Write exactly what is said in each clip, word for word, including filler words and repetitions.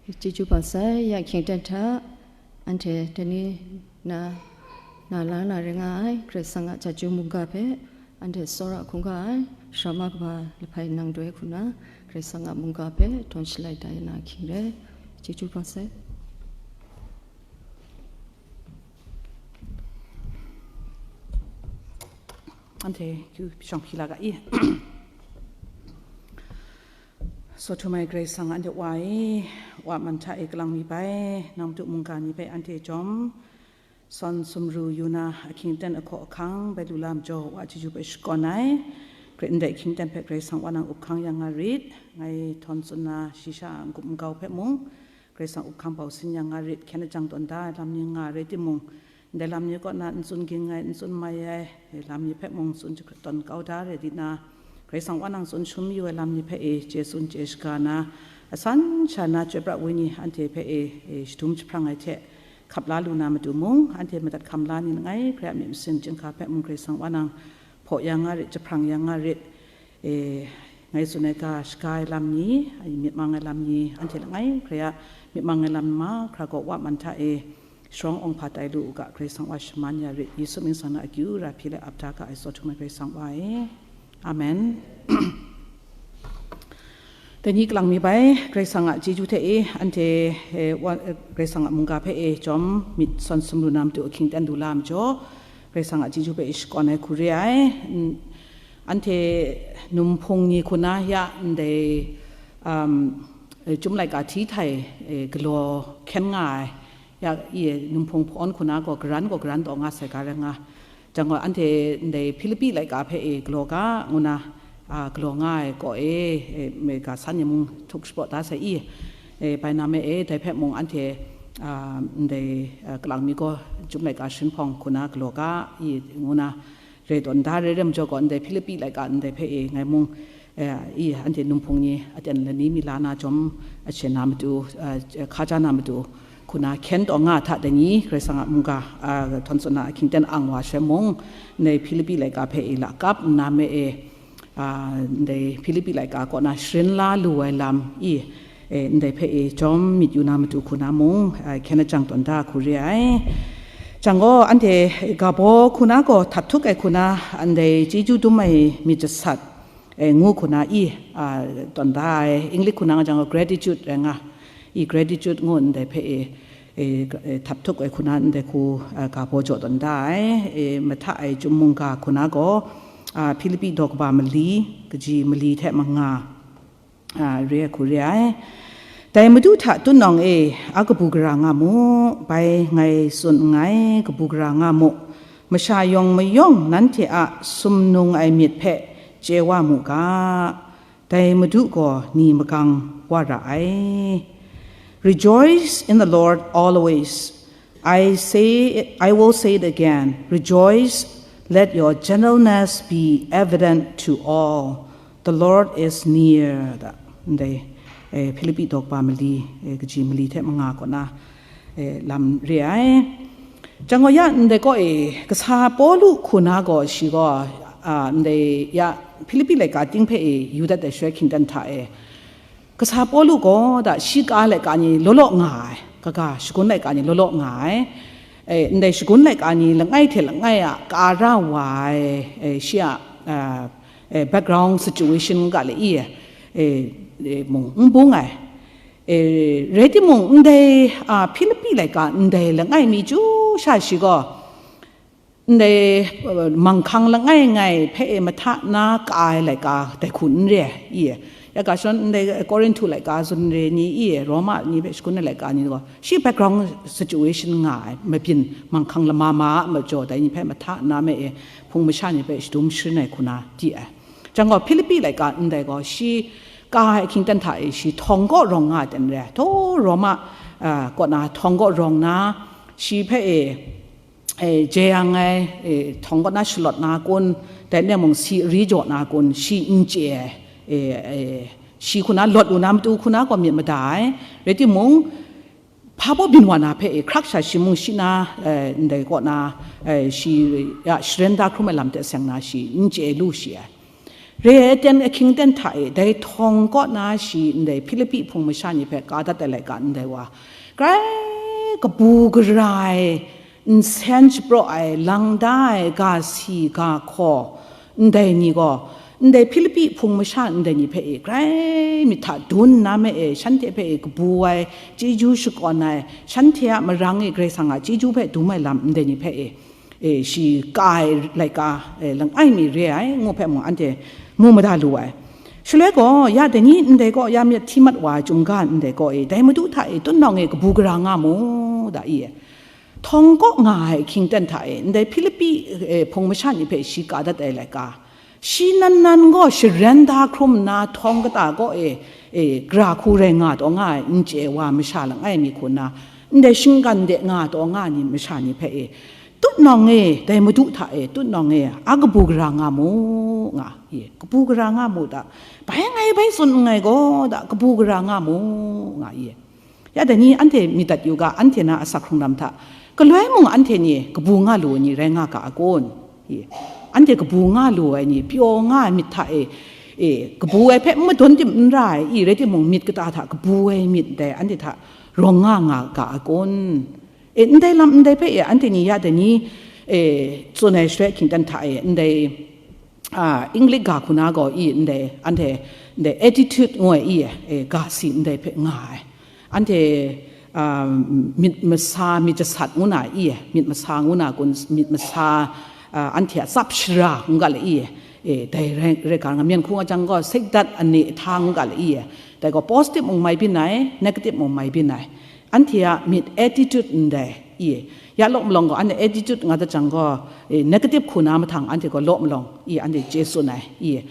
Chyeju ba sai, ya hkying ten hta, anhte dai ni na, na la na rai nga ai, Karai Kasang a chyeju mungga hpe, anhte tsawra hkungga ai, Sharama kaba lahpai nang doi hku na, Karai Kasang a mungga hpe, htawn shalai da ya na hkying rai, chyeju ba sai. Anhte kyu shawng hpyi la ga i. Sawhtum ai Karai Kasang anhte Wa e, Wa man hta e kalang mi bai, nang matu mungga ni hpe anhte jawm, sawn sumru yu na, ahkying ten ahkaw ahkang bai lu la majaw, Wa chyeju hpe shakawn ai, Karai ndai ahkying ten hpe Karai Kasang Wa nang up hkang ya nga rit, ngai htawn tsun na, shi sha a n-gup n-gau hpe mung, Karai Kasang up hkang bau sin ya nga rit, hkyen lajang tawn da ai lam ni nga rai timung, ndai lam ni kaw na n tsun ging ai, n tsun mai ai, lam ni hpe mung tsun tawn kau da rai di na, Karai Kasang Wa nang tsun shum yu ai lam ni hpe e chye tsun chye shaga na, asan sha na chyoi pra ai wenyi anhte hpe e, e shadum jahprang ai hte hkap la lu na matu mung, anhte madat hkam la ni langai, Karai a myit masin chyinghka hpe mung Karai Kasang Wa nang hpaw ya nga rit, jahprang ya nga rit, e, ngai tsun ai ga shaga ai lam ni, myit mang ai lam ni, anhte langai Karai a myit mang ai lam mahkra gaw Wa man hta e sharawng awng hpa tai lu u ga, Karai Kasang Wa shaman ya rit, Yesu mying sang na akyu ra hpyi let ap da ga ai, Sawhtum ai Karai Kasang Wa e. Amen. Dai ni kalang mi bai, Karai Kasang a chyeju hte e, anhte, e, wa, e, Karai Kasang a mungga hpe e jawm myit sawn sumru na matu ahkying ten du la majaw, Karai Kasang a chyeju hpe e shakawn ai hku re ai. N-, anhte num hpung ni hku na ya ndai, um, e, Chyum laika hti htai, e, galaw hkyen nga ai, ya, i, num hpung hpawn hku na gaw garan gaw garan taw nga sai ga rai nga. Jang gaw, anhte ndai Hpilipi laika hpe e galaw ga, ngu na, a, galaw nga ai kaw e, e, me ga san e mung htuk shapraw da sai i, e, bai na me e, dai hpe mung anhte, a, ndai, a, kalang mi gaw Chyum laika sharin hpawng hku na galaw ga, i, ngu na, re tawn da re re majaw gaw, ndai Hpilipi laika ndai hpe e ngai mung, e, i, anhte num hpung ni aten lani mi la na jawm, a, she na matu, a, hkaja na matu, hku na hkyen taw nga hta dai ni, Karai Kasang a mungga, a, htawn tsun na ahkying ten ang wa sha mung, ndai Hpilipi laika hpe e lakap nna me e, a, ndai Hpilipi laika kaw na sharin la lu ai lam i, e, ndai hpe e jawm myit yu na matu hku na mung, a, hkyen lajang tawn da hku re ai. Jang gaw, anhte ga baw hku na gaw htap htuk ai hku na, ndai chyeju dum ai myit jasat, e, ngu hku na i, a, tawn da ai, English hku na nga jang gaw gratitude rai nga, i gratitude ngu ndai hpe e, e, e, htap htuk ai hku na ndai hku, a, ga baw jaw tawn da ai, e, mahta ai Chyum mungga hku na gaw, a, Hpilipi daw kaba mali, kaji mali hte manga, a, re ai hku re ai. Dai Madu hta tun nawng e, a kabu gara nga mu, bai ngai tsun nngai, kabu gara nga mu, masha yawng mayawng nanhte a sumnung ai myit hpe chye wa mu ga, dai Madu gaw ni magang wa ra ai. Rejoice in the Lord always. I say, I will say it again, rejoice, let your gentleness be evident to all. The Lord is near. Da, ndai, e, Hpilipi daw kaba mali, e, kaji mali hte manga kaw na, e, lam re ai. Jang gaw ya ndai kaw e, kasa Pawlu hku na gaw shi gaw, a, ndai ya Hpilipi laika ting hpe e yu dat ai shaloi hkying ten hta e, kasa Pawlu gaw da shi ka laika ni law law nga ai, kaga shagun laika ni law law nga ai. E, ndai shagun laika ni langai hte langai a ka ra wa ai, e, shi a, a, e, background situation nga le i, e, e, mung n bung ai. E, rai timung, ndai, a, Hpilipi laika ndai langai mi chyu sha shi gaw, ndai, uh, manghkang langai ngai hpe e mahta na ka ai laika dai hku n re ai, i, ya ga shadawn ndai Korinhtu laika zun re ni i, Roma ni hpe shagun ai laika ni gaw, shi background situation nga ai, mabyin manghkang lama ma a majaw, dai ni hpe mahta na me e, hpung masha ni hpe shadum sharin ai hku na di ai. Jang gaw, Hpilipi laika ndai gaw, shi ka ai ahkying ten hta e, shi htawng kaw rawng nga ai ten re ai, htaw Roma, uh, kaw na htawng kaw rawng na, shi hpe e, e, jeyang ai, e, htawng kaw na shalawt na kun, dai n rai mung si ari jaw na kun, shi n chye ai, e, e, shi hku na lawt lu na matu hku na gaw myit mada ai, rai timung, hpa baw byin wa na hpe, e, hkrak sha shi mung shi na, e, ndai kaw na, e, shi a sharen da hkrum ai lam hte seng na shi n chye lu shi ai. Re ai ten ahkying ten hta e, dai htawng kaw na shi ndai Hpilipi hpung masha ni hpe ka dat ai laika ndai wa, grai kabu gara ai, nsen shapraw ai, lang da ai, ga si, ga hkaw, ndai ni gaw, ndai Hpilipi hpung masha ndai ni hpe e, grai myit hta dun nna me e, shanhte hpe e, kabu ai, chyeju shakawn ai, shanhte a marang e Karai Kasang a chyeju hpe dum ai lam ndai ni hpe e, e, shi ka ai laika, e, langai mi re ai, ngu hpe mung anhte mu mada lu ai. Shaloi gaw, ya dai ni ndai kaw ya myit hti mat wa ai chyum ga ndai kaw e, dai Madu hta e, tutnawng e kabu gara nga mu, da i e. Htawng kaw nga ai ahkying ten hta e, ndai Hpilipi, e, hpung masha ni hpe shi ka dat ai laika, shi nan nan gaw sharen da hkrum nna htawng kata kaw e, e, gara hku rai nga taw nga ai, n chye wa masha langai mi hku nna, ndai shinggan de nga taw nga ai ni masha ni hpe e, tutnawng e, dai Madu hta e, tutnawng e, a kabu gara nga mu, nga i e, kabu gara nga mu da, bai ngai bai tsun nngai gaw da, kabu gara nga mu, nga i e. Ya dai ni anhte myit dat yu ga, anhte na asak hkrung lam hta, galoi mung anhte ni kabu nga lu ai ni rai nga ga a kun? I, anhte kabu nga lu ai ni, pyaw nga ai myit hta e, e, kabu ai hpe n madun tim n ra ai, i rai timung, myit kata hta kabu ai myit dai anhte hta rawng nga nga ga a kun? E, ndai lam ndai hpe e, anhte ni ya dai ni, e, tsun ai shaloi ahkying ten hta e, ndai, a, English ga hku na gaw i ndai, anhte ndai attitude ngu ai i, e, ga si ndai hpe nga ai. Anhte, a, myit masa, myit jasat ngu na i, myit masa ngu na kun, myit masa, a, anhte a tsap shara ngu ga le i, e, dai rai, rai ga nga, myen hku nga jang gaw, sekdat ane hta ngu ga le i, dai gaw positive mung mai byin ai, negative mung mai byin ai. Anhte a myit attitude ndai, i, ya law malawng gaw, anhte attitude nga dat jang gaw, e, negative hku na mahtang anhte gaw law malawng, i, anhte chye tsun ai, i,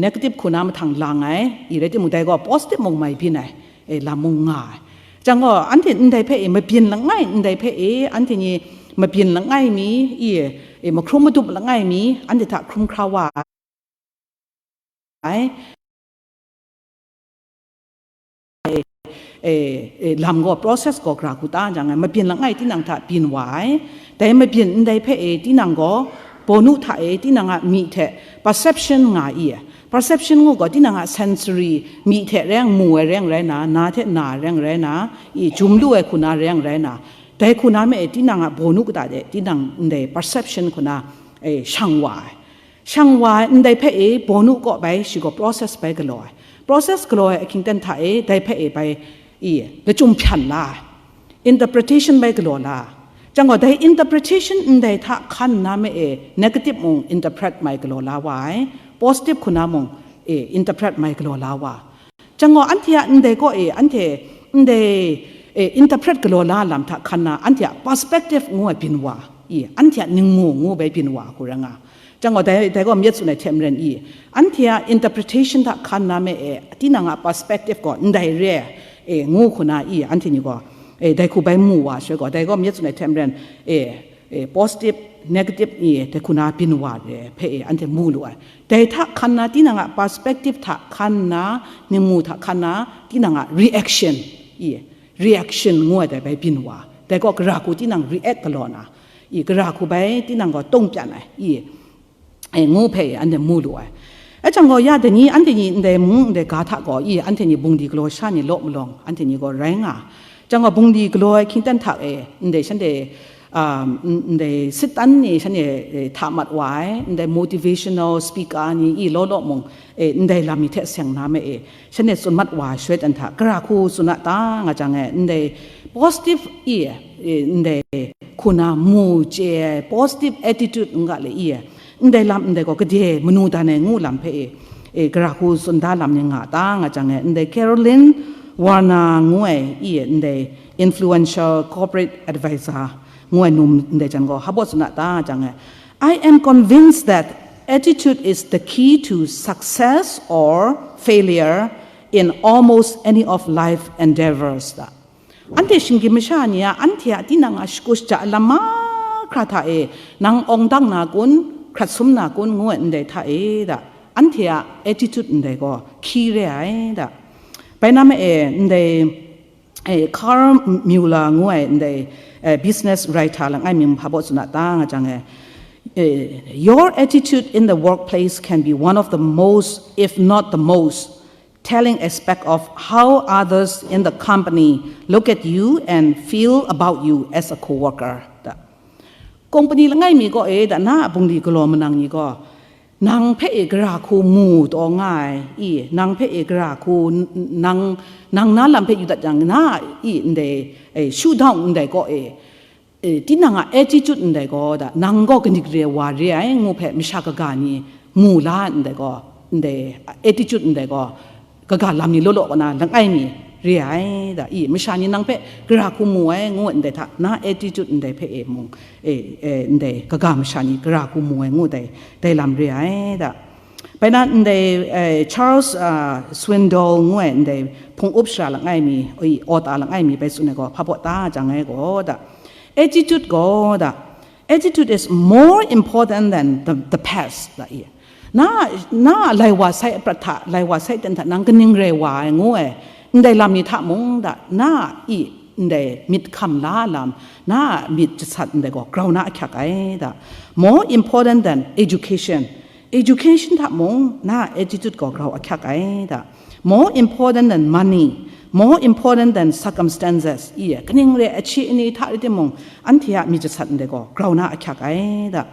negative hku na mahtang lang ai, i, rai timung dai gaw positive mung mai byin ai, e, lam mung nga ai. Jang gaw, anhte ndai hpe e, mabyin langai ndai hpe e, anhte ni mabyin langai mi, i, e, mahkrum madup langai mi, anhte hta hkrum hkra wa ai. E, e, lam gaw, process gaw gara hku ta jang ai, mabyin langai tinang hta byin wa ai. Dai mabyin ndai hpe e, tinang gaw, bawnu hta e, tinang a myi hte perception nga i e. Perception ngu gaw, tinang a sensory, myi hte reng mu ai reng rai na, na hte na reng rai na, i, jum lu ai hku na reng rai na, dai hku na me e, tinang a bawnu kata de, tinang ndai perception hku na, e, shang wa ai. Shang wa ai ndai hpe e, bawnu kaw bai, shi gaw process bai galaw ai. Process galaw ai ahkying ten hta e, dai hpe e bai, i, lachyum hpyan la ai. Interpretation bai galaw la ai. Jang gaw, dai interpretation ndai hta hkan nna me e, negative mung interpret mai galaw la wa ai, positive hku na mung, e, interpret mai galaw la wa ai. Jang gaw, anhte a ndai kaw e, anhte ndai, e, interpret galaw la lam hta hkan na, anhte a perspective ngu ai byin wa, i, anhte a ningmu ngu bai byin wa hku rai nga. Jang gaw, dai, dai gaw myit tsun ai hte maren i, anhte a interpretation hta hkan na me e, tinang a perspective gaw ndai re, e, ngu hku na i, anhte ni gaw, e, dai hku bai mu wa shaloi gaw, dai gaw myit tsun ai hte maren, e, e, positive, negative, e, dai hku na byin wa re hpe, e, anhte mu lu ai. Dai hta hkan na, tinang a perspective hta hkan na, ningmu hta hkan na, tinang a reaction, i, reaction ngu ai dai bai byin wa. Dai gaw gara hku tinang react galaw na, i, gara hku bai tinang gaw tawng pyan ai, i, e, ngu hpe anhte mu lu ai. Ai jang gaw, ya dai ni, anhte ni ndai mung ndai ga hta gaw, i, anhte ni bungli galaw sha ni law malawng, anhte ni gaw rai nga. Jang gaw, bungli galaw ai hkying ten hta e, ndai shanhte, um, n-, ndai sit tan ni shanhte, e, hta mat wa ai, ndai motivational speaker ni i law law mung, e, ndai lam ni hte seng na me e, shanhte tsun mat wa ai shaloi ten hta, gara hku tsun a ta nga jang e, ndai positive i, e, ndai hku na mu chye ai, positive attitude n ga le i, ndai lam ndai gaw gade manu dan ai ngu lam hpe e, e, gara hku tsun da lam ni nga ta nga jang e, ndai Caroline Warner ngu ai i, ndai influential corporate advisor ngu ai num ndai jan gaw, hpa baw tsun a ta nga jang e, "I am convinced that attitude is the key to success or failure in almost any of life endeavors," da. Anhte shinggyim masha ni a, anhte a tinang a shagu shaja lam mahkra hta e, nang awng dang na kun, hkrat sum na kun, ngu ai ndai hta e da, anhte a attitude ndai gaw hkyi re ai da. Bai na ma e, ndai, e, Carl Muller ngu ai ndai, e, business writer langai mi hpa baw tsun a ta nga jang e, Eh, your attitude in the workplace can be one of the most, if not the most, telling aspect of how others in the company look at you and feel about you as a co-worker. Da. Company langai mi gaw e, da na a bungli galaw manang ni gaw, nang hpe e gara hku mu taw nga ai, i, nang hpe e gara hku n-, nang, nang na lam hpe yu dat yang, na i ndai, e, shutdown ndai gaw e, e, tinang a attitude ndai gaw, da, nang gaw kaning re wa re ai ngu hpe masha kaga ni mu la ndai gaw, ndai attitude ndai gaw, kaga lam ni law law na langai mi re ai, da, i, masha ni nang hpe gara hku mu ai ngu ndai hta, na attitude ndai hpe e mung, e, e, ndai kaga masha ni gara hku mu ai ngu dai, dai lam re ai, da. Bai na ndai, eh, Charles, ah, Swindoll ngu ai ndai hpung up shara langai mi, oi, author langai mi bai tsun ai gaw, hpa baw ta jang ai gaw, da. Attitude gaw, da. Attitude is more important than the, the past, da i. Na, na lai wa sai prat hta, lai wa sai ten hta, nang kaning rai wa ai ngu ai, ndai lam ni hta mung, da, na i, ndai myit hkam la lam, na myit jasat ndai gaw grau na ahkyak ai, da. More important than education. Education hta mung, na attitude gaw grau ahkyak ai, da. More important than money, more important than circumstances. I, kaning re, ahti ani hta rai timung, anhte a myit jasat ndai gaw grau na ahkyak ai, da.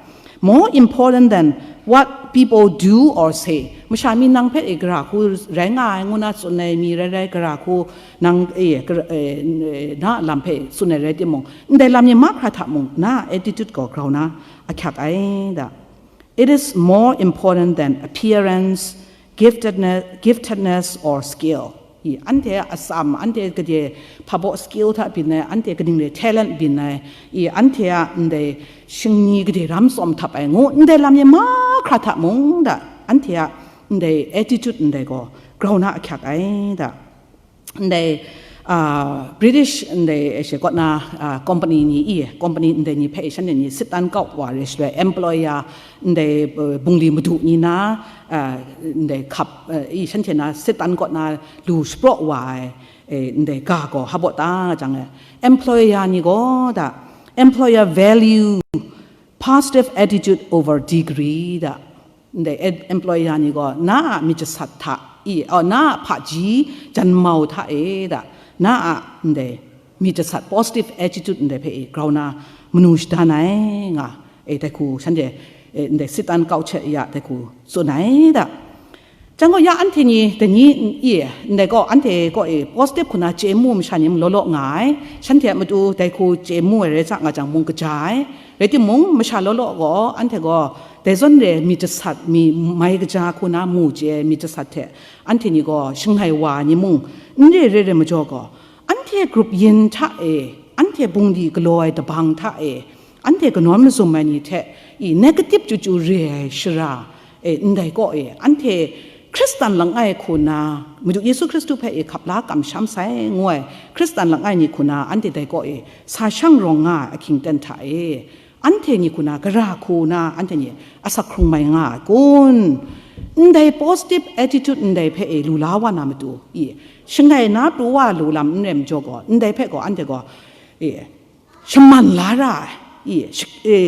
More important than what people do or say. Masha mi nang hpe e gara hku rai nga ai ngu na tsun ai mi rai rai, gara hku nang e, gara, e, na lam hpe tsun ai rai timung, ndai lam ni mahkra hta mung, na attitude gaw grau na ahkyak ai, da. It is more important than appearance, giftedness, giftedness or skill. I, anhte a atsam, anhte gade hpa baw skill hta byin ai, anhte kaning re talent byin ai, i, anhte a ndai shingni gade ram tsawm htap ai ngu, ndai lam ni mahkra hta mung, da, anhte a ndai attitude ndai gaw grau na ahkyak ai, da. Ndai, ah, British ndai, eh, she kawt na, ah, company ni i, company ndai ni hpe shanhte ni sit dan kau wa re shaloi, employer ndai, eh, bungli madu ni na, ah, ndai hkap, eh, i, shanhte na sit dan kawt na lu shapraw wa ai, eh, ndai ga gaw hpa baw ta jang e, employer ni gaw, da, employer value positive attitude over degree, da. Ndai em-, employer ni gaw, na a myit jasat hta e, oh, na a hpaji janmau hta e, da, na a ndai myit jasat positive attitude ndai hpe e grau na manu shadan ai nga, e, dai hku shanhte, e, ndai sit dan kau hte ya dai hku tsun ai, da. Jang gaw ya anhte ni dai ni n-, i, ndai gaw anhte gaw e positive hku na chye mu masha ni mung law law nga ai, shanhte a matu dai hku chye mu ai rai sa nga jang mung kaja ai, rai timung, masha law law gaw, anhte gaw dai zawn re myit jasat mi mai kaja hku na mu chye ai myit jasat hte, anhte ni gaw shangai wa ni mung n re re re majaw gaw, anhte grup yin hta e, anhte bungli galaw ai dabang hta e, anhte kanawn mazum ai ni hte i negative chyu chyu re ai shara e, ndai kaw e, anhte Hkristan langai hku na, Madu Yesu Hkristu hpe e hkap la kamsham sai ngu ai Hkristan langai ni hku na, anhte dai kaw e sa shang rawng nga ai ahkying ten hta e, anhte ni hku na, gara hku na, anhte ni asak hkrung mai nga ai kun? Ndai positive attitude ndai hpe e lu la wa na matu i, shangai na pru wa lu lam n rai majaw gaw, ndai hpe gaw anhte gaw, e, shaman la ra ai, i, sh-, e,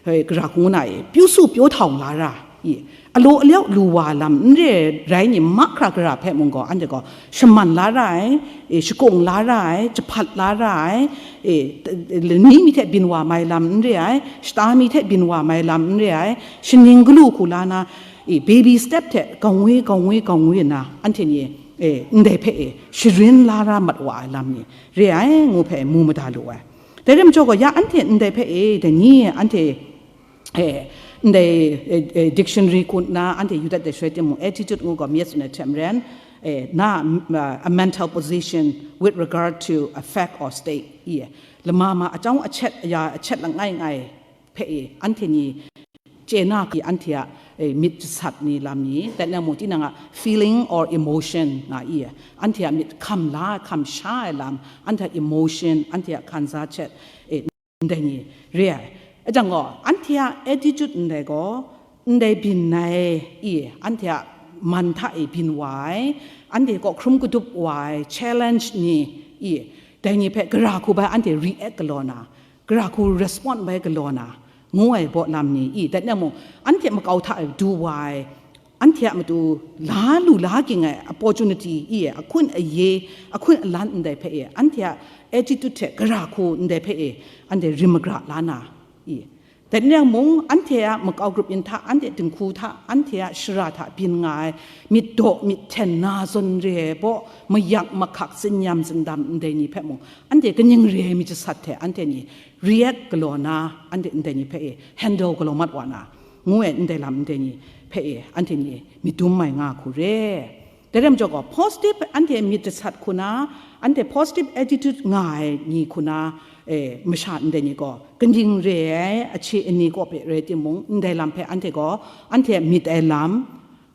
e, gara hku na e, pyu su pyaw htau la ra ai, i, alaw alyau lu wa lam n re rai ni mahkra gara hpe mung gaw, anhte gaw shaman la ra ai, e, shakung la ra ai, jahpat la ra ai, e, t-, lani mi hte byin wa mai lam n re ai, shata mi hte byin wa mai lam n re ai, shaning galu hku la na, e, baby step hte gangwi, gangwi, gangwi nna, anhte ni, e, ndai hpe, e, sharin la ra mat wa ai lam ni re ai ngu hpe mu mada lu ai. Dai rai majaw gaw, ya anhte ndai hpe, e, dai ni anhte, e, ndai, e, e, dictionary hku nna anhte yu dat dai shaloi timung, attitude ngu gaw myit tsun ai hte maren, e, na, m-, a, a mental position with regard to a fact or state, i, lama ma achyawng achet, ya achet langai ngai hpe, e, anhte ni chye na hku anhte a, e, myit jasat ni lam ni, dat nang mung tinang a feeling or emotion nga i, anhte a myit hkam la, hkam sha ai lam, anhte a emotion, anhte a hkansa htet, e, ndai ni re ai. Ajang gaw, anhte a attitude ndai gaw, ndai byin ai, i, anhte a man hta e byin wa ai, anhte kaw hkrum kadup wa ai challenge ni, i, dai ni hpe gara hku bai anhte react galaw na, gara hku respond bai galaw na, ngu ai baw lam ni i, dat na mung, anhte makau hta e du wa ai, anhte a matu la lu la ging ai opportunity i, ahkun aye, ahkun alan ndai hpe e, anhte a attitude hte gara hku ndai hpe e, anhte rim magra la na i, dat na mung, anhte a makau grup yin hta, anhte dinghku hta, anhte a shara hta byin nga ai, myit daw myit hten na zawn re ai baw, mayak mahkak, zinyam zindam ndai ni hpe mung, anhte kaning re ai myit jasat hte anhte ni react galaw na, anhte ndai ni hpe e handle galaw mat wa na, ngu ai ndai lam ndai ni hpe e anhte ni myit dum mai nga hku re. Dai rai majaw gaw, positive anhte myit jasat hku na, anhte positive attitude nga ai ni hku na, e, masha ndai ni gaw, kaning re ai ahte ani kaw hpe rai timung, ndai lam hpe anhte gaw, anhte a myit ai lam,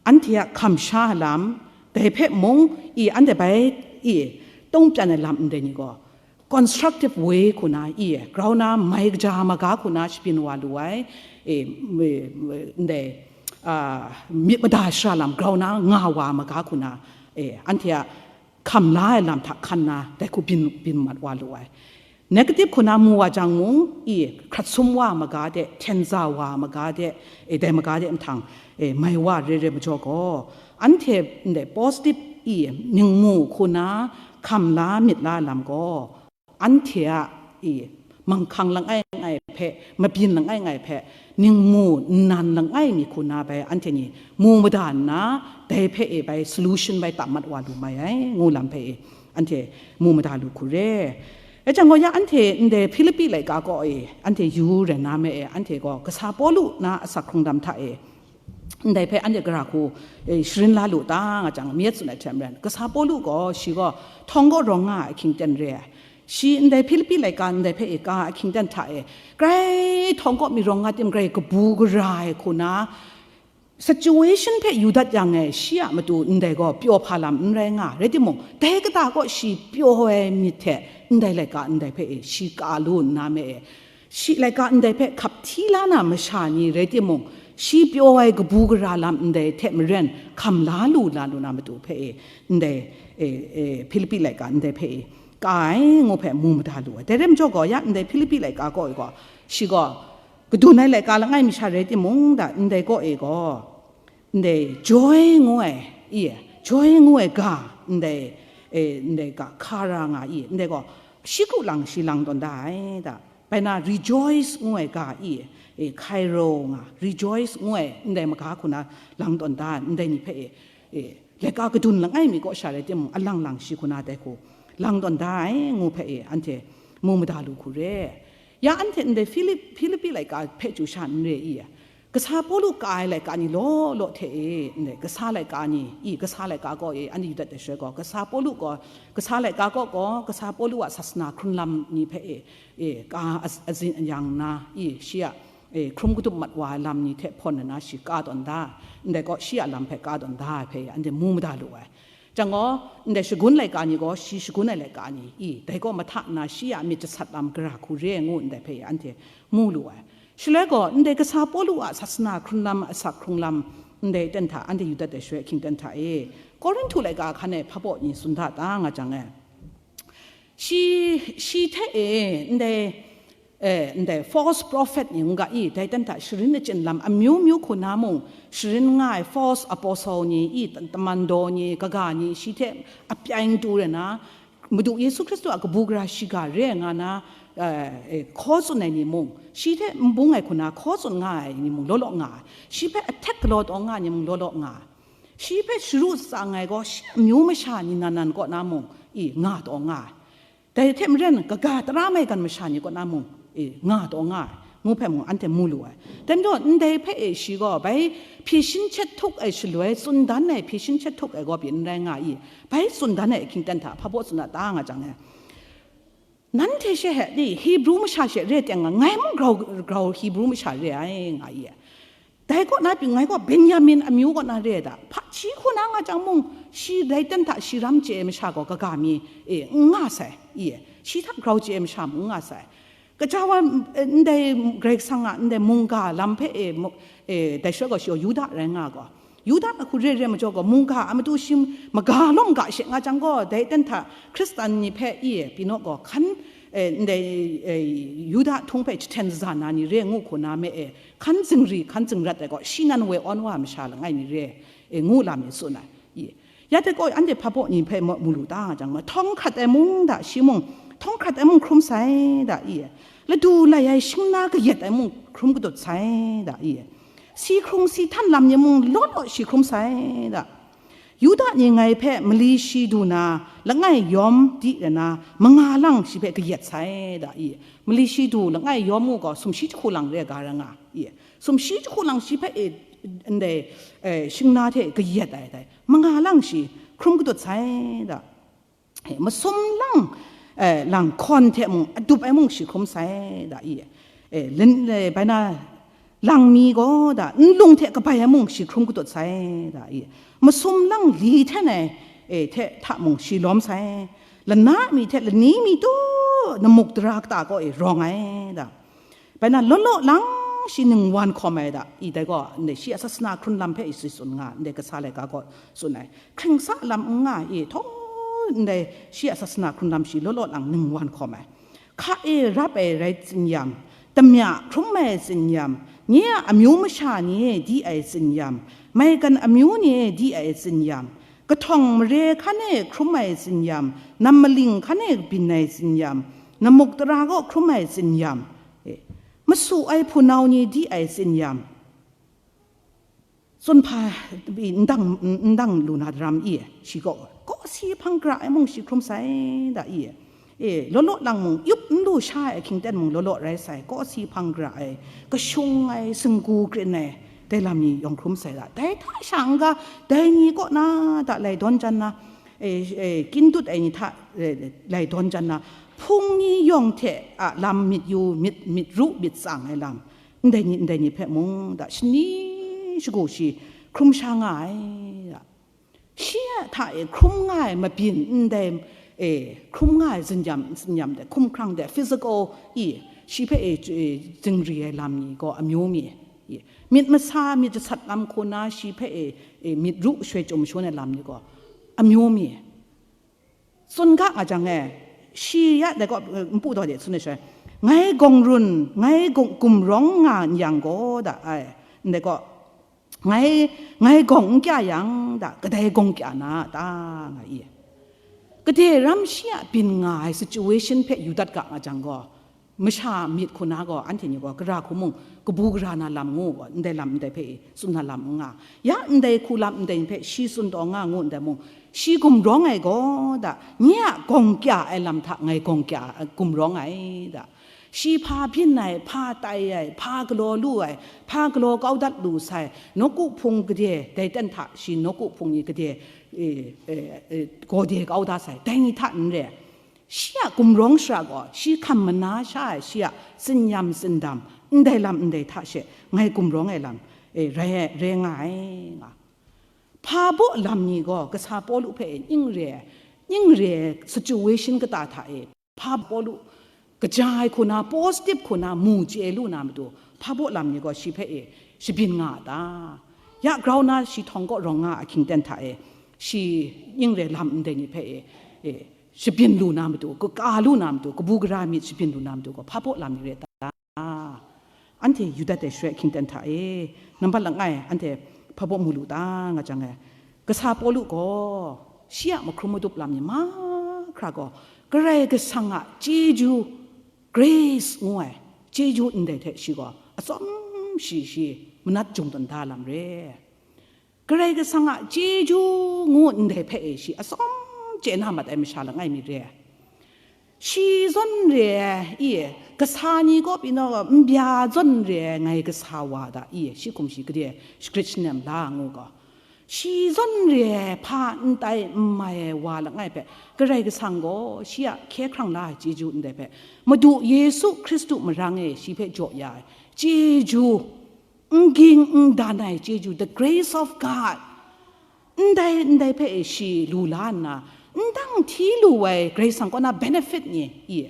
anhte a hkam sha ai lam, dai hpe mung i, anhte bai i, tawng pyan ai lam ndai ni gaw, constructive way hku na i, grau na mai kaja maga hku na shabyin wa lu ai, e, ndai, a, myit mada shara lam grau na nga wa maga hku na, e, anhte a hkam la ai lam hta hkan na dai hku byin, byin mat wa lu ai. Negative hku na mu wa jang mung, i, hkrat sum wa maga de, hten za wa maga de, e, dai maga de mahtang, e, mai wa re re majaw gaw, anhte ndai positive i, ningmu hku na hkam la myit la lam gaw, anhte a i, manghkang langai ngai hpe, mabyin langai ngai hpe, ningmu nnan langai mi hku na bai anhte ni mu mada nna, dai hpe e bai solution bai tam mat wa lu mai ai, ngu lam hpe e anhte mu mada lu hku re. E jang gaw ya anhte ndai Hpilipi laika kaw e anhte yu rai na me e, anhte gaw kasa Pawlu na asak hkrung dam hta e, ndai hpe anhte gara hku, e, sharin la lu ta nga jang, myit tsun ai hte maren, kasa Pawlu gaw, shi gaw htawng kaw rawng nga ai ahkying ten re ai. Shi ndai Hpilipi laika ndai hpe e ka ahkying ten hta e, grai htawng kaw mi rawng nga tim, grai kabu gara ai hku na, situation hpe yu dat yang e, shi a matu ndai gaw pyaw hpa lam n rai nga, rai timung, dai kata kaw shi pyaw ai myit hte ndai laika ndai hpe e shi ka lu nna me e, shi laika ndai hpe hkap hti la na masha ni rai timung, shi pyaw ai kabu gara lam ndai hte maren hkam la lu la lu na matu hpe e, ndai, e, e, Hpilipi laika ndai hpe e, ka ai ngu hpe mu mada lu ai. Dai rai majaw gaw, ya ndai Hpilipi laika kaw e gaw, shi gaw kadun ai laika langai mi sha rai timung, da ndai kaw e gaw, ndai joy ngu ai, i, joy ngu ai ga, ndai, e, ndai ga hka ra nga i, ndai gaw, shi ku lang shi lang tawn da ai, da. Bai na rejoice ngu ai ga i, e, Khairo nga, rejoice ngu ai ndai maga hku na lang tawn da, ndai ni hpe e, e, laika kadun langai mi kaw sha rai timung, alang lang shi hku na dai hku lang tawn da ai ngu hpe e, anhte mu mada lu hku re. Ya anhte ndai Philip, Philipi laika hpe chyu sha n re i, kasa Pawlu ka ai laika ni law law hte e, ndai kasa laika ni, i, kasa laika kaw e, anhte yu dat ai shaloi gaw, kasa Pawlu gaw, kasa laika kaw gaw, kasa Pawlu a sasana hkrun lam ni hpe e, e, ka az-, azin ayang nna, i, shi a, e, hkrum kadup mat wa ai lam ni hte hpawn nna shi ka tawn da, ndai gaw shi a lam hpe ka tawn da ai hpe anhte mu mada lu ai. Jang gaw, ndai shagun laika ni gaw, shi shagun ai laika ni, i, dai gaw mahta nna shi a myit jasat lam gara hku re ai ngu ndai hpe anhte mu lu ai. Shaloi gaw, ndai kasa Pawlu a sasana hkrun lam, asak hkrung lam, ndai ten hta anhte yu dat ai shaloi ahkying ten hta e, Korinhtu laika hkan e hpa baw ni tsun da ta nga jang e, shi, shi hte e, ndai, e, ndai false prophet ni n ga i, dai ten hta sharin achyin lam amyu myu hku na mung, sharin nga ai false apostle ni, i, taman daw ni, kaga ni, shi hte apyai n tu rai na, Madu Yesu Hkristu a kabu gara shiga re ai nga na, e, e, hkaw tsun ai ni mung, shi hte n bung ai hku na hkaw tsun nga ai ni mung law law nga ai, shi hpe attack galaw taw nga ai ni mung law law nga ai, shi hpe sharu tsang ai gaw, shi a myu masha ni nan nan kaw na mung, i, nga taw nga ai. Dai hte maren, kaga tara maigan masha ni kaw na mung, e, nga taw nga ai, ngu hpe mung anhte mu lu ai. Dai majaw, ndai hpe e shi gaw bai hpyi shin hkyet htuk ai shaloi, tsun dan ai hpyi shin hkyet htuk ai gaw pyi n rai nga i, bai tsun dan ai ahkying ten hta hpa baw tsun a ta nga jang e, nanhte she he ni, Hebru masha she re teng nga, ngai mung grau, grau Hebru masha re ai, nga i. Dai kaw na pyi, ngai gaw Benyamin amyu kaw na re ai da, hpaji hku na nga jang mung, shi dai ten hta shi ram chye ai masha gaw kaga mi, e, n nga sai, i, shi hta grau chye ai masha mung n nga sai. Kaja wa, e, ndai Karai Kasang a ndai mungga lam hpe e, mu-, e, dai shaloi gaw shi gaw Yuda rai nga gaw, Yuda ahku re re majaw gaw, mungga a matu shi maga lawm ga she nga jang gaw, dai ten hta Hkristan ni hpe i, pyi naw gaw, hkan, e, ndai, e, Yuda htung hpe jahten zan na ni re ngu hku na me e, hkan zingri, hkan zingrat ai gaw, shi nan woi awn wa masha langai mi re, e, ngu lam mi tsun ai, i. Ya de gaw, anhte hpa baw ni hpe mu, mu lu ta nga jang, ma, htawng hkrat ai mung da, shi mung, htawng hkrat ai mung hkrum sai da, i. Ladu lai ai shingna kayat ai mung hkrum kadut sai da, i. Si hkrung si htan lam ni mung law law shi hkrum sai da. Yuda ni ngai hpe mali shi du na, langai yawm di na, manga lang shi hpe kayat sai da, i. Mali shi du langai yawm ngu gaw, sumshi jahku lang re ga ra nga, i. Sumshi jahku lang shi hpe, e, ndai, e, shingna hte kayat ai dai, manga lang shi hkrum kadut sai da. E, masum lang, e, lang hkawn hte mung, adup ai mung shi hkrum sai da, i. E, len, e, bai na, lang mi gaw da, nlung hte kabai ai mung shi hkrum kadut sai da, i. Masum lang li hten ai, e, hte hta mung shi lawm sai. Lana mi hte lani mi tu namuk dara kata kaw e rawng ai da. Bai na, law law lang shi ningwan hkawm ai da, i dai gaw, ndai shi a sasana hkrun lam hpe i shi tsun nga, ndai kasa laika gaw tsun ai. Hkring sa lam n nga i, htaw ndai shi a sasana hkrun lam shi law law lang ningwan hkawm ai. Hka e rap ai rai tsin yam, damya hkrum ai tsin yam, nye a amyu masha ni e di ai tsin yam, maigan amyu ni e di ai tsin yam, kahtawng mare hkan e hkrum ai tsin yam, nam maling hkan e byin ai tsin yam, namuk tara kaw hkrum ai tsin yam, e, masu ai hpunau ni di ai tsin yam, tsun hpa n dang, n dang lu na daram i, shi gaw, kawsi hpang gara ai mung shi hkrum sai da i, e, law law lang mung, yup n lu sha ai hkying ten mung law law rai sai, kawsi hpang gara ai, kashung ai, singgu krin ai, dai lam ni yawng hkrum sai da. Dai hta sha n ga, dai ni kaw na da lai dawn jan na, e, e, kyin dut ai ni hta, e, lai dawn jan na, hpung ni yawng hte a lam myit yu, myit, myit ru, myit tsang ai lam, ndai ni, ndai ni hpe mung da, shani shagu shi hkrum sha nga ai da. Shi a hta e hkrum nga ai mabyin ndai, e, hkrum nga ai zinyam, zinyam de, hkumhkrang de, physical i, shi hpe e, e, zingri ai lam ni gaw amyu mi, i, myit masa, myit jasat lam hku na shi hpe e, e, myit ru shoi chyum shun ai lam ni gaw amyu mi. Tsun ga nga jang e, shi ya dai gaw, e, npu taw de tsun ai shaloi, ngai gawng run, ngai gawng, gumrawng nga n yang gaw da ai, ndai gaw, ngai, ngai gawng n kya yang da, kadai gawng kya na a ta, nga i. Gade ram shi a byin nga ai situation hpe yu dat ga nga jang gaw, masha myit hku na gaw, anhte ni gaw, gara hku mung, kabu gara na lam ngu gaw, ndai lam ndai hpe e, tsun na lam n nga. Ya ndai hku lam ndai hpe, shi tsun taw nga ngu ndai mung, shi gumrawng ai gaw da, nye a gawng kya ai lam hta ngai gawng kya, gumrawng ai da. Shi hpa byin ai, hpa tai ai, hpa galaw lu ai, hpa galaw kau dat lu sai, nawku hpung gade, dai ten hta shi nawku hpung ni gade, e, e, e, gawde kau da sai, dai ni hta n re. Shi a gumrawng shara gaw, shi hkam mana sha ai shi a tsinyam tsindam, ndai lam ndai hta she, ngai gumrawng ai lam, e, rai, rai nga ai, nga. Hpa baw lam ni gaw, kasa Pawlu hpe e, ning re ai, ning re ai situation kata hta e, hpa Pawlu, kaja ai hku na, positive hku na, mu chye lu na matu, hpa baw lam ni gaw shi hpe e, shabyin nga a ta? Ya grau na shi htawng kaw rawng nga ahkying ten hta e, shi ning re lam ndai ni hpe e, e, shabyin lu na matu, kaka lu na matu, kabu gara myit shabyin lu na matu gaw, hpa baw lam ni re ta? Anhte yu dat ai shaloi ahkying ten hta e, nambat langai, anhte hpa baw mu lu ta nga jang e, kasa Pawlu gaw, shi a mahkrum madup lam ni mahkra gaw, Karai Kasang a chyeju, grace ngu ai, chyeju ndai hte shi gaw, atsawm shi shi manat jung tawn da lam re. Karai Kasang a chyeju ngu ndai hpe e shi atsawm chye na mat ai masha langai mi re ai. Shi zawn re ai, i, kasa ni kaw pyi naw, n bya zawn re ai ngai kasa wa da, i, shi hkum shi gade shagrit shanem la ngu gaw, shi zawn re ai hpa n tai n mai ai wa langai hpe, Karai Kasang gaw shi a hkye hkrang la ai chyeju ndai hpe, Madu Yesu Hkristu marang e shi hpe jaw ya ai chyeju, n ging n dan ai chyeju, the grace of God, ndai, ndai hpe e shi lu la nna, n dang hti lu ai Karai Kasang kaw na benefit ni, i,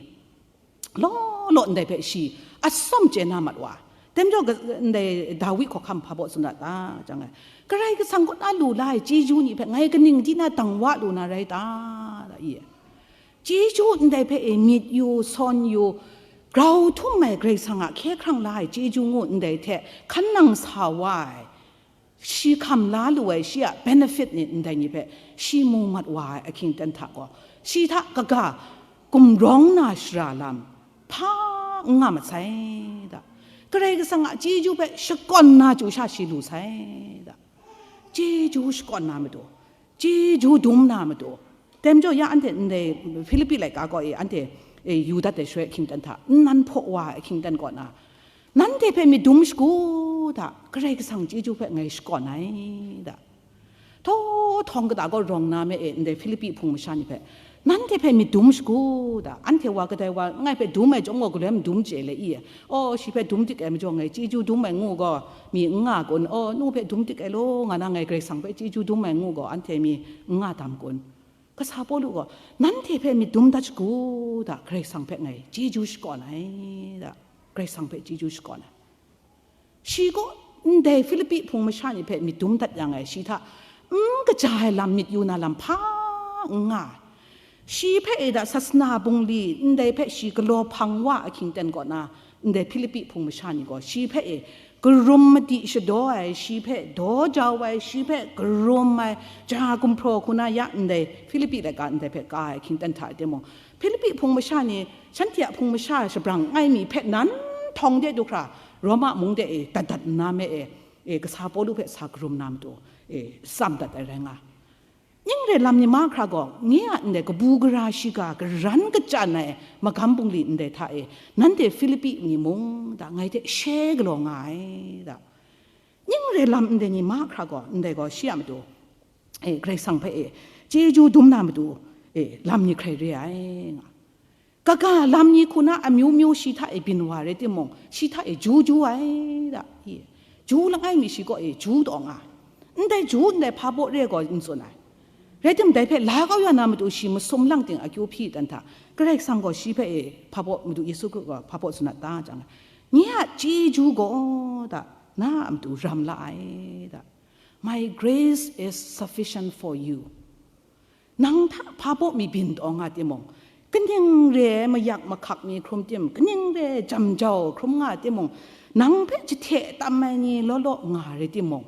law law ndai hpe shi atsawm chye na mat wa. Tem jaw, ndai Dawi hkawhkam hpa baw tsun dat ta, jang ai, Karai Kasang kaw na lu la ai chyeju ni hpe ngai kaning di na dang wa lu na rai ta, i? Chyeju ndai hpe e myit yu, sawn yu, grau htum ai Karai Kasang a hkye hkrang la ai chyeju ngu ndai hte hkan nang sa wa ai, shi hkam la lu ai shi a benefit ni ndai ni hpe shi mu mat wa ai ahkying ten hta gaw, shi hta kaga gumrawng na shara lam hpa n nga mat sai da. Karai Kasang a chyeju hpe shakawn na chyu sha shi lu sai da. Chyeju shakawn na matu, chyeju dum na matu. Dai majaw ya anhte ndai Hpilipi laika kaw e anhte, e, yu dat ai shaloi ahkying ten hta, nnan hpaw wa ai ahkying ten kaw na, nanhte hpe myit dum shagu da, Karai Kasang chyeju hpe ngai shakawn ai da. Htaw htawng kata kaw rawng na me e, ndai Hpilipi hpung masha ni hpe, nanhte hpe myit dum shagu da, anhte wa kadai wa ngai hpe dum ai chyawm gaw, galoi madum chye le i, aw, shi hpe dum dik ai majaw ngai chyeju dum ai ngu gaw, mi n nga kun, aw, nu hpe dum dik ai law nga na, ngai Karai Kasang hpe chyeju dum ai ngu gaw, anhte mi n nga dam kun. Kasa Pawlu gaw, nanhte hpe myit dum dat shagu da, Karai Kasang hpe ngai chyeju shakawn ai da, Karai Kasang hpe chyeju shakawn ai. Shi gaw ndai Hpilipi hpung masha ni hpe myit dum dat yang e, shi hta n kaja ai lam myit yu na lam hpa n nga ai. Shi hpe e da sasana bungli ndai hpe shi galaw hpang wa ahkying ten kaw na, ndai Hpilipi hpung masha ni gaw shi hpe e karum madi shadaw ai, shi hpe daw jau ai, shi hpe karum ai, ja gumhpraw hku na ya ndai Hpilipi laika ndai hpe ka ai ahkying ten hta e timung, Hpilipi hpung masha ni shanhte a hpung masha shabrang ai mi hpe nan htawng de du hkra, Roma mung de e dat dat nna me e, e, kasa Pawlu hpe sa karum na matu, e, tsam dat ai rai nga. Ning re lam ni mahkra gaw, nye a ndai kabu gara shiga garan kachyan ai magam bungli ndai hta e, nanhte Hpilipi ni mung da ngai hte she galaw nga ai da. Ning re lam ndai ni mahkra gaw, ndai gaw shi a matu, e, Karai Kasang hpe e, chyeju dum na matu, e, lam ni hkrai re ai nga. Kaga lam ni hku na amyu myu shi hta e byin wa rai timung, shi hta e ju ju ai da, i, ju langai mi shi kaw e ju taw nga, ndai ju ndai hpa baw re gaw n tsun ai. Rai tim, dai hpe la kau ya na matu shi masum lang ting akyu hpyi dan hta, Karai Kasang gaw shi hpe e hpa baw, Madu Yesu Hkristu gaw hpa baw tsun dat da jang, nye a chyeju gaw da, na a matu ram la ai da. My grace is sufficient for you. Nang hta hpa baw mi byin taw nga timung, kaning re ai mayak mahkak mi hkrum tim, kaning re ai jam jau hkrum nga timung, nang hpe jahte tam ai ni law law nga rai timung,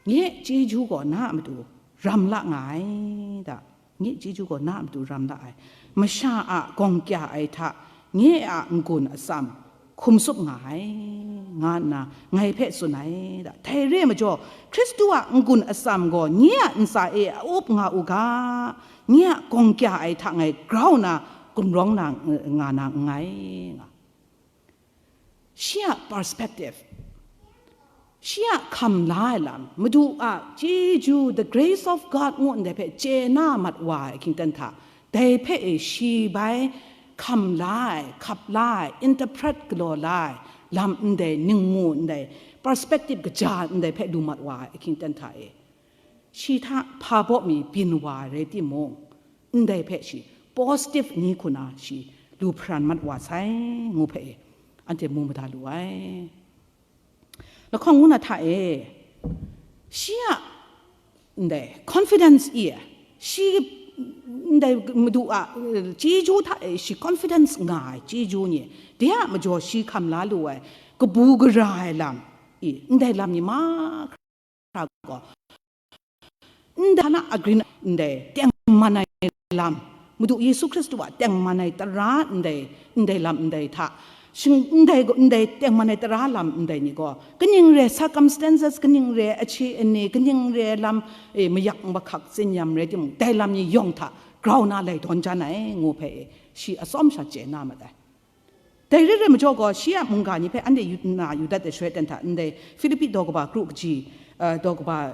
nye chyeju gaw na a matu ram la nga ai da. Nye chyeju gaw na a matu ram la ai. Masha a gawng kya ai hta nye a n-gun atsam hkum tsup nga ai, nga nna ngai hpe tsun ai da. Dai re ai majaw, Hkristu a n-gun atsam gaw nye a ntsa e a up nga u ga, nye a gawng kya ai hta ngai grau na gumrawng na nga na nngai, nga. Shi a perspective, shi a hkam la ai lam, Madu a chyeju, the grace of God ngu ndai hpe chye na mat wa ai hkying ten hta, dai hpe e shi bai hkam la ai, hkap la ai, interpret galaw la ai lam ndai, ningmu ndai, perspective kaja ndai hpe lu mat wa ai ahkying ten hta e, shi hta hpa baw mi byin wa rai timung, ndai hpe shi positive ni hku na shi lu hparan mat wa sai, ngu hpe e, anhte mu mada lu ai. Lahkawng ngu na hta e, shi a ndai confidence i, shi ndai Madu a, eh, chyeju hta e shi confidence nga ai chyeju ni, de a majaw shi hkam la lu ai kabu gara ai lam i, ndai lam ni mahkra gaw, ndai hta na agrin ndai tengman ai lam, Madu Yesu Hkristu a tengman ai tara ndai, ndai lam ndai hta, shing-, ndai gaw, ndai tengman ai tara lam ndai ni gaw, kaning re circumstances, kaning re ahche ani, kaning re lam, e, mayak mahkak tsinyam rai timung, dai lam ni yawng hta grau na lai dawn jan ai, ngu hpe, e, shi atsawm sha chye na mat ai. Dai re ai majaw gaw, shi a mungga ni hpe anhte yu, na yu dat ai shaloi ten hta, ndai Hpilipi daw kaba kru kaji, eh, daw kaba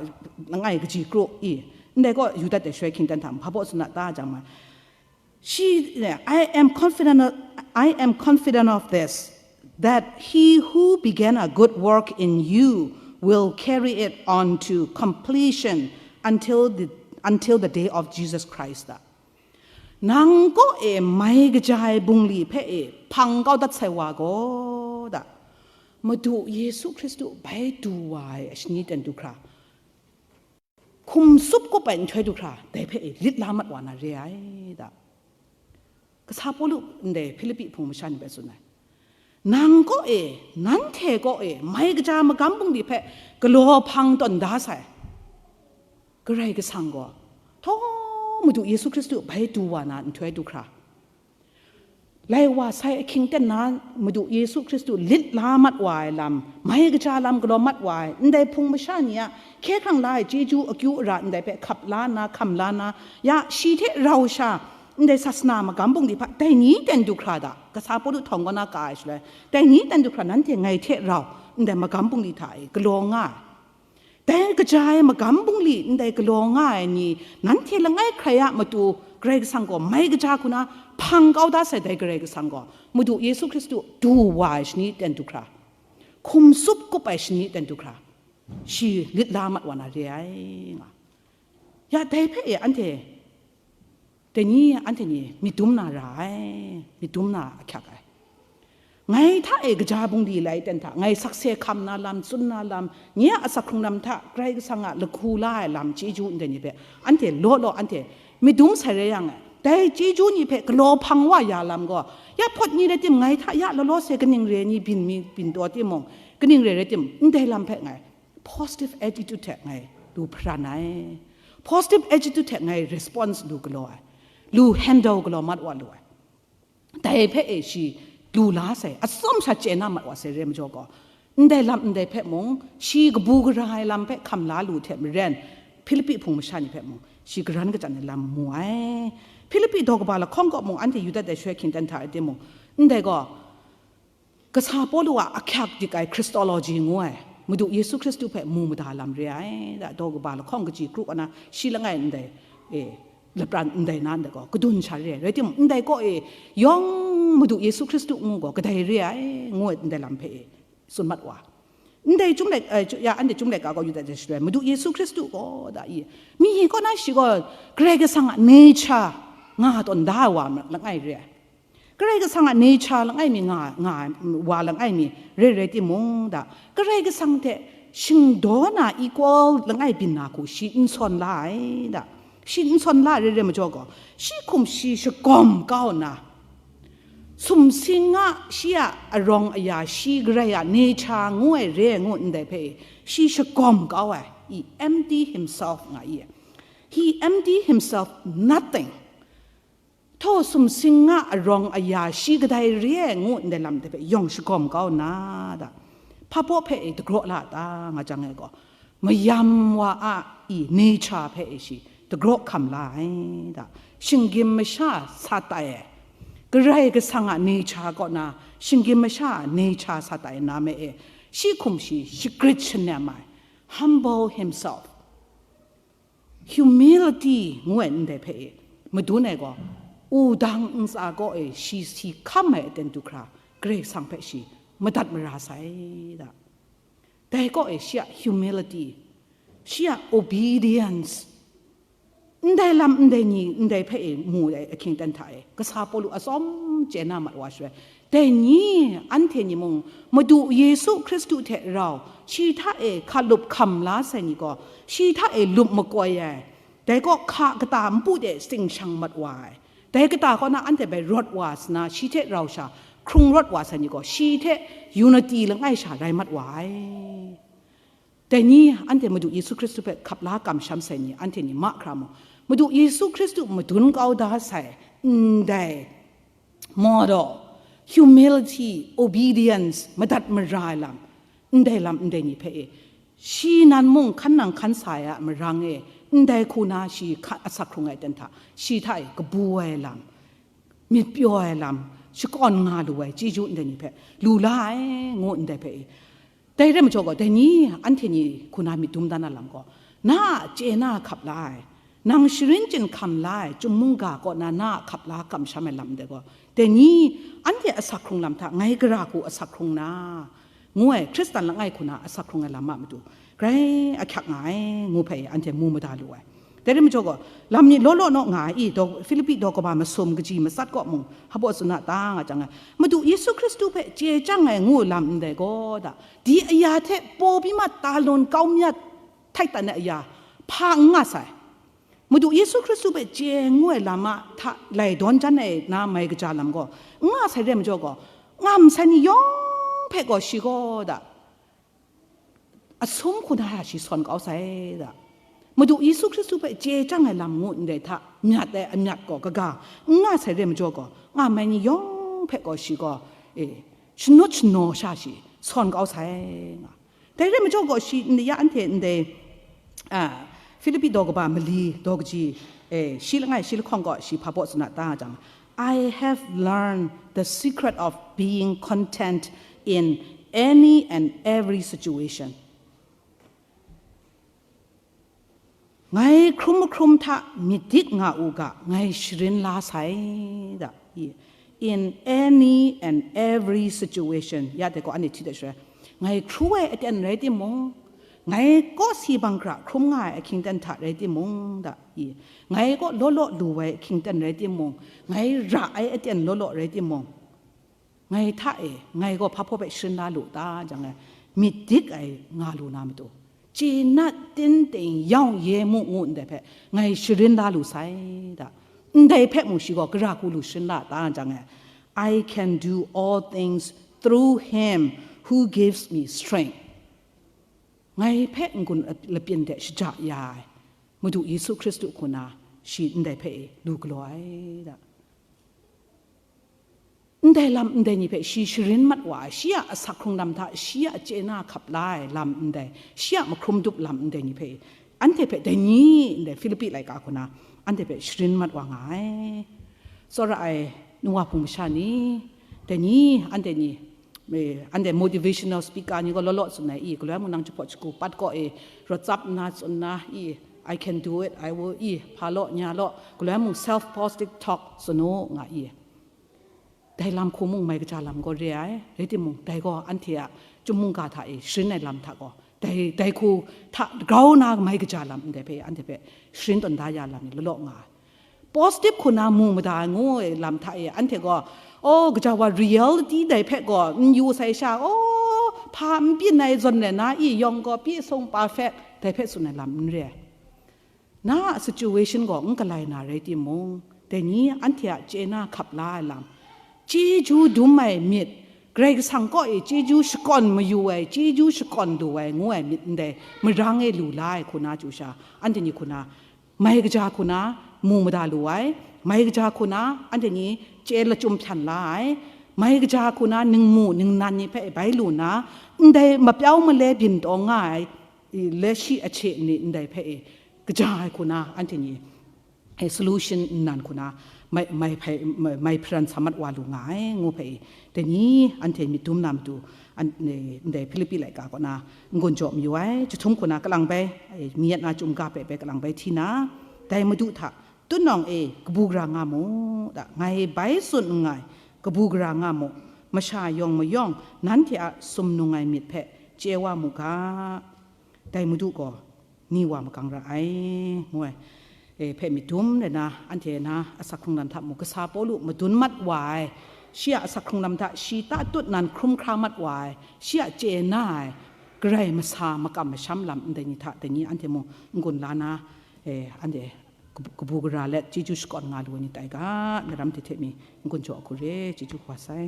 langai kaji kru i, ndai gaw yu dat ai shaloi hkying ten hta, hpa baw tsun na ta jang ma, she, I am confident of, I am confident of this, that he who began a good work in you will carry it on to completion until the, until the day of Jesus Christ. Nang kaw e mai kaja ai bungli hpe e hpang kau dat sai wa gaw, da, Madu Yesu Hkristu bai du wa ai ashani ten du hkra, hkum tsup kup ai nhtoi du hkra, dai hpe e lit la mat wa na re ai, da. Kasa Pawlu ndai Hpilipi hpung masha ni hpe tsun ai, nang kaw e, nanhte kaw e, mai kaja magam bungli hpe galaw hpang tawn da sai Karai Kasang gaw, htawng Madu Yesu Hkristu bai du wa na nhtoi du hkra, lai wa sai ahkying ten na Madu Yesu Hkristu lit la mat wa ai lam, mai kaja lam galaw mat wa ai, ndai hpung masha ni a hkye hkrang la ai chyeju akyu ara ndai hpe hkap la nna, hkam la nna, ya shi hte rau sha, ndai sasana magam bungli hpa, dai ni ten du hkra da, Kasa Pawlu htawng kaw na ka ai shaloi, dai ni ten du hkra nanhte ngai hte rau, ndai magam bungli hta e galaw nga ai. Dai kaja ai magam bungli ndai galaw nga ai ni, nanhte langai hkrai a matu Karai Kasang gaw mai kaja hku na hpang kau da sai dai Karai Kasang gaw, Madu Yesu Hkristu du wa ai shani ten du hkra, hkum tsup kup ai shani ten du hkra, shi lit la mat wa na re ai nga. Ya dai hpe e anhte, dai ni anhte ni myit dum na ra ai, myit dum na ahkyak ai. Ngai hta e kaja bungli lai ten hta, ngai sakse hkam na lam, tsun na lam, nye a asak hkrung lam hta, Karai Kasang a lahku la ai lam, chyeju ndai ni hpe, anhte law law, anhte myit dum sai rai yang, dai chyeju ni hpe galaw hpang wa ya lam gaw, ya hpawt ni rai tim, ngai hta ya law law se kaning re ni byin mi, byin taw timung, kaning re rai tim, ndai lam hpe ngai positive attitude hte ngai lu hparan ai. Positive attitude hte ngai response lu galaw ai. Lu handle galaw mat wa lu ai. Dai hpe e shi lu la sai, atsawm sha chye na mat wa sai re majaw gaw, ndai lam ndai hpe mung, shi kabu gara ai lam hpe hkam la lu hte maren, Hpilipi hpung masha ni hpe mung, shi karan kachyan ai lam mu ai. Hpilipi daw kaba lahkawng kaw mung, anhte yu dat ai shaloi hkying ten hta rai timung, ndai gaw, Kasa Pawlu a ahkyak dik ai Christology ngu ai, Madu Yesu Hkristu hpe mu mada lam re ai, da daw kaba lahkawng kaji kru kaw na shi langai ndai, e, lapran ndai na ndai gaw, kadun sha re ai. Rai timung, ndai kaw e yawng Madu Yesu Hkristu ngu gaw kadai re ai, ngu ai ndai lam hpe e tsun mat wa. Ndai Chyum Lai-, eh, Chy-, ya, anhte Chyum Laika gaw yu dat ai shaloi, Madu Yesu Hkristu gaw da i, mi kaw na shi gaw Karai Kasang a nature nga tawn da ai wa langai re ai. Karai Kasang a nature langai mi nga, nga ai wa langai mi re rai timung da, Karai Kasang hte shingdaw na equal langai byin na hku shi n sawn la ai da. Shi n sawn la ai re re majaw gaw, shi hkum shi shagawm kau nna, sumsing a shi a arawng aya, shi Karai a nature ngu ai re ai ngu ndai hpe shi shagawm kau ai, he empty himself nga i. He empty himself nothing. Htaw sumsing a arawng aya shi kadai re ai ngu ndai lam de hpe yawng shagawm kau nna da, hpa baw hpe e dagraw la ta nga jang e gaw, mayam wa a i nature hpe e shi dagraw hkam la ai da, shinggyim masha sa tai ai, Karai Kasang a nature kaw na, shinggyim masha a nature sa tai na me e, shi hkum shi shagrit shanem ai, humble himself. Humility ngu ai ndai hpe e, madun ai gaw, wudang ntsa kaw e shi si hkam ai aten du hkra, Karai Kasang hpe shi madat mara sai da. Dai kaw e shi a humility, shi a obedience, ndai lam ndai ni, ndai hpe e mu ai ahkying ten hta e, Kasa Pawlu atsawm chye na mat wa shaloi, dai ni, anhte ni mung, Madu Yesu Hkristu hte rau, shi hta e hkalup hkam la sai ni gaw, shi hta e lup makoi ai. Dai kaw hka kata npu de singshang mat wa ai. Dai kata kaw na anhte bai rawt wa sa na, shi hte rau sha hkrung rawt wa sai ni gaw, shi hte unity langai sha rai mat wa ai. Dai ni, anhte Madu Yesu Hkristu hpe hkap la kamsham sai ni, anhte ni mahkra mu. Madu Yesu Hkristu madun kau da sai, ndai model, humility, obedience, madat mara ai lam, ndai lam ndai ni hpe e, shi nan mung hkan nang hkan sa ai a marang e, ndai hku na shi hka-, asak hkrung ai ten hta, shi hta e kabu ai lam, myit pyaw ai lam, shakawn nga lu ai chyeju ndai ni hpe lu la ai, ngu ndai hpe e. Dai rai majaw gaw, dai ni, anhte ni hku na myit dum dan na lam gaw, na a chye na hkap la ai, nang sharin chyinghkam la ai chyum mungga kaw na na a hkap la kamsham ai lam dai gaw, dai ni, anhte asak hkrung lam hta ngai gara hku asak hkrung na, ngu ai Hkristan langai hku na asak hkrung ai lam a matu, grai ahkyak nga ai, ngu hpe anhte mu mada lu ai. Dai rai majaw gaw, lam ni law law naw nga ai i, daw, Hpilipi daw kaba masum kaji matsat kaw mung, hpa baw tsun a ta nga jang ai, Madu Yesu Hkristu hpe chye chyang ai ngu lam ndai gaw da, di aya hte paw byi mat talun kau myat htai tan ai aya, hpa n nga sai. Madu Yesu Hkristu hpe chye ngu ai lam a hta lai dawn jan ai na mai kaja lam gaw, n nga sai re majaw gaw, nga masai ni yawng hpe gaw shi gaw da, asum hku na ya shi sawn kau sai da. Madu Yesu Hkristu hpe chye chyang ai lam ngu ndai hta myat ai amyat gaw kaga n nga sai re majaw gaw, nga mai ni yawng hpe gaw shi gaw, e, shanut shanaw sha shi sawn kau sai nga. Dai re majaw gaw shi ndai ya anhte ndai, a, Philippi daw kaba mali daw kaji, e, shi langai shi lahkawng gaw shi hpa baw tsun a ta jang, "I have learned the secret of being content in any and every situation." Ngai hkrum mahkrum hta myit dik nga u ga, ngai sharin la sai da. I, in any and every situation, ya dai gaw anhte hti dat shaloi, ngai hkru ai aten rai timung, ngai kawsi bangra hkrum nga ai ahkying ten hta rai timung da. I, ngai kaw law law lu ai ahkying ten rai timung, ngai ra ai aten law law rai timung, ngai hta e, ngai gaw hpa hpaw hpe sharin la lu ta jang e, myit dik ai nga lu na matu, chye na ting ting yawng ye mu ngu ndai hpe ngai sharin la lu sai da. Ndai hpe mung shi gaw gara hku lu sharin la ta jang e, "I can do all things through him who gives me strength." Ngai hpe n-gun lapyin de shaja ya ai Madu Yesu Hkristu hku na shi ndai hpe e lu galaw ai da. Ndai lam ndai ni hpe shi sharin mat wa ai, shi a asak hkrung lam hta, shi a chye na hkap la ai lam ndai, shi a mahkrum dup lam ndai ni hpe, anhte hpe dai ni ndai Philippi laika hku na, anhte hpe sharin mat wa nga ai. Tsawra ai, nu wa hpung masha ni, dai ni, anhte ni, e, anhte motivational speaker ni gaw law law tsun ai, i, galoi mung nang jahpaw jagu pat kaw e, rawt tsap nna tsun nna, i, "I can do it, I will," i, "Hpa law, nya law," galoi mung self positive talk tsun u nga, i. Dai lam hku mung mai kaja lam gaw re ai, rai timung, dai gaw anhte a chyum mungga hta e sharin ai lam hta gaw, dai, dai hku hta grau na mai kaja lam ndai hpe, anhte hpe sharin tawn da ya lam ni lalaw nga ai. Positive hku na mu mada ai ngu ai lam hta e, anhte gaw, oh, gaja wa reality dai hpe gaw n yu sai sha, oh, hpa n byin ai zawn rai na i yawng gaw pyi sung perfect, dai hpe tsun ai lam n re ai. Na a situation gaw n galai na rai timung, dai ni anhte a chye na hkap la ai lam, chyeju dum ai myit, Karai Kasang kaw e chyeju shakawn mayu ai, chyeju shakawn lu ai ngu ai myit ndai marang e lu la ai hku na chyu sha, anhte ni hku na, mai kaja hku na mu mada lu ai, mai kaja hku na anhte ni chye lachyum hpyan la ai, mai kaja hku na ningmu ningnan ni hpe bai lu na, ndai mapyau male byin taw nga ai, i, le shi ahche ni ndai hpe e, kaja ai hku na anhte ni, e, solution nnan hku na mai, mai hpai, mai, mai hparan sa mat wa lu nga ai ngu hpe e, dai ni anhte myit dum na matu, an, e, ndai Philippi laika kaw na n-gun jaw mayu ai, jahtum hku na kalang bai, e, mi yet na chyum ga hpe bai kalang bai hti na, dai Madu hta, "Tutnawng e, kabu gara nga mu," da, ngai bai tsun nngai, "Kabu gara nga mu, masha yawng mayawng nanhte a sumnung ai myit hpe chye wa mu ga, dai Madu gaw ni wa makang ra ai," ngu ai, e, hpe myit dum rai na, anhte na asak hkrung lam hta mu, kasa Pawlu madun mat wa ai, shi a asak hkrung lam hta shi tatut nan hkrum hkra mat wa ai, shi a chye na ai, Karai masa makam masham lam ndai ni hta dai ni anhte mung n-gun la na, e, anhte kabu, kabu gara let chyeju shakawn nga lu ai ni tai ga, na ram hte hte mi n-gun jaw hku re, chyeju kaba sai.